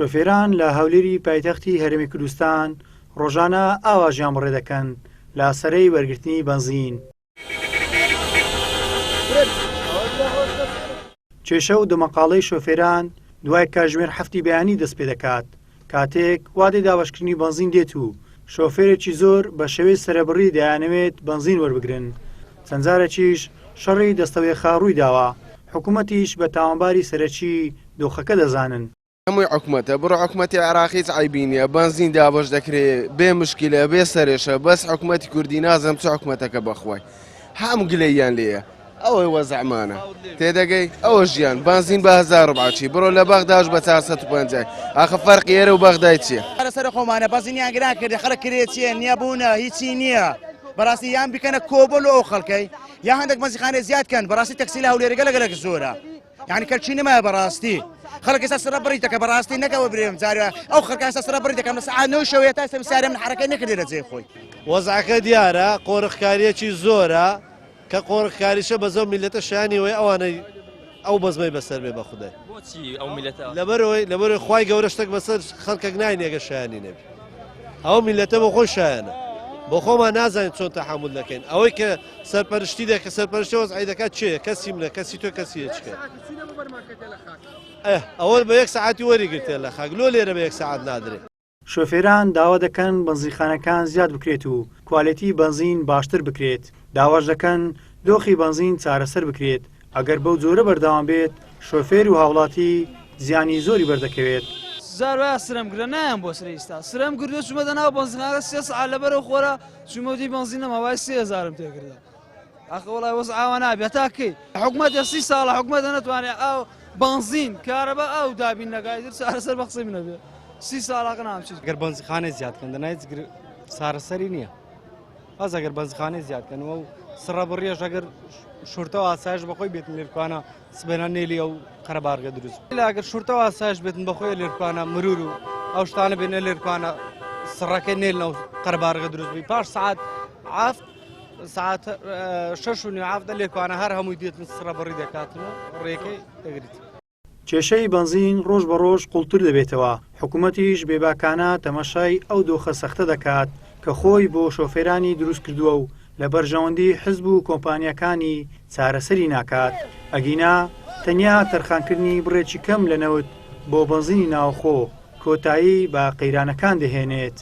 شۆفێران لە هەولێری پایتەختی هەرێمی کوردستان ڕۆژانە ئاوا ژیان بەڕێ دەکەن لە سەرەی وەرگرتنی بەنزین. کێشە و دەمەقاڵەی شۆفێران دوای کاژمێر حەفتی بەیانی دەست پێ دەکات، کاتێک وادەی دابەشکردنی بەنزین دێت و شۆفێرێکی زۆر بە شێوەی سەرەبڕی دەیانەوێت بەنزین وەربگرن، چەند جارێکیش شەڕی دەستەویەخە ڕوویداوە، حکومەتیش بە تاوانباری سەرەکی دۆخەکە دەزانن. هەمووی حکومەتە بڕۆ حکومەتی عێراق هیچ عەیبی نییە بەنزین دابەش دەکرێ بێ مشکلە بێ سەرێشە بەس حکومەتی کوردی نازم چ حکومەتەکە بەخوای هەم گلەییان لێیە ئەوەی وەزعمانە تێدەگەی ئەوە ژیان بەنزین بە 1000 بڕۆ لە بەغداش بە 450 ئاخە فەرقی ئێرە و بەغدای چییە؟ لەسەر خۆمانە بەزینیان گران کردی خەڵک کرێچیە نییە بوونە هیچی نییە بەڕاستی یان بکەنە کۆبۆل ئەو خەڵکەی یا هەندێک بەنزیخانە زیاد کەن بەڕاستی تەکسی لە هەولێرەکە لەگەلک زۆرە یعنی کەلکی نمایە بەڕاستی خەڵک ئێستا سرە بڕی دەکە بەڕاستی نەکەوە برێم جارە ئەو خەڵکە ئێستا سرە بڕی دەکەم لە سەعات نۆ شەوێ تا ئێستا سارە من حرەکەی نەکردێ لە جێی خۆی. وەزعەکە دیارە قۆرخکاریەکی زۆرە کە قۆرخکاریشە بەزەو میلەتە شایانی وەی ئەوانەی ئەو بەزمەی بەسەر بێ بەخودای. بۆچی ئەو میلەتە؟ لەبەرەوەی لەبەرەوەی خوای گەورە شتێک بەسەر خەڵکێک ناینێ گەر شایانی نەبی. ئەو میلەتە بۆ خۆی شایانە. بۆ خۆمان نازانین چۆن تەحەمول دەکەین. ئەوەی کە سەرپەرشتی دەکە سەرپەرشتی وەزعی دەکات چێ کەسی منە کەسی تۆ کەسی هیچکە. ئه ئەوە بە یەک سەعاتی وەری گرتێ لە خاک لۆ لێرە بە یەک سەعات نادرێ. شۆفێران داوا دەکەن بەنزینخانەکان زیاد بکرێت و کوالێتی بەنزین باشتر بکرێت، داواش دەکەن دۆخی بەنزین چارەسەر بکرێت، ئەگەر بەو جۆرە بەردەوام بێت شۆفێر و هاوڵاتی زیانی زۆری بەردەکەوێت. جار وایە سرەم گرە نایەم بۆ سرە ئیستا سرەم گردوە چومە دەناو بەنزینخانەکە سێ سەعات لەبەرەو خۆرا چومە دی بەنزین نەما وای 3000م تێکردە ئاخە وەڵای وەز ئاوا نابێ تا کەی حکومەتە سی ساڵە حکومەتە نەتوانێ ئاو بەنزین کارەبا ئاو دابین نەکا ئیتر چارەسەر بە قسەی منە بێ سی ساڵ ئاخە نام چی گەر بەنزیخانەی زیاد کەن دەنا هیچ چارەسەری نییە بەس ئەگەر بەنزخانەی زیاد کەن و سڕە بڕیەش ئەگەر شورتە و ئاسایش بەخۆی بێتن لێرکوانە سبێنە نێلی ئەو قەرەبارگە دروست لە ئەگەر شورتە و ئاسایش بێتن بەخۆی لێرکوانە مرور و ئەو شتانە بێنە لێرکوانە سڕەکە نێلنە و قەرەبارگە دروست بی پاش سعات عافت سعات شەش و نیو عافتە لێرکوانە هەر هەمووی دێتن سڕە بڕی دەکاتن و ڕێکەی دەگریت. کێشەی بەنزین ڕۆژ بە ڕۆژ قوڵتر دەبێتەوە، حکومەتیش بێباکانە تەماشای ئەو دۆخە سەختە دەکات کە خۆی بۆ شۆفێرانی دروستکردووە و لە بەرژەوەندی حزب و کۆمپانیاکانی چارەسەری ناکات، ئەگینا تەنیا تەرخانکردنی بڕێکی کەم لە نەوت بۆ بەنزینی ناوخۆ کۆتایی بە قەیرانەکان دەهێنێت.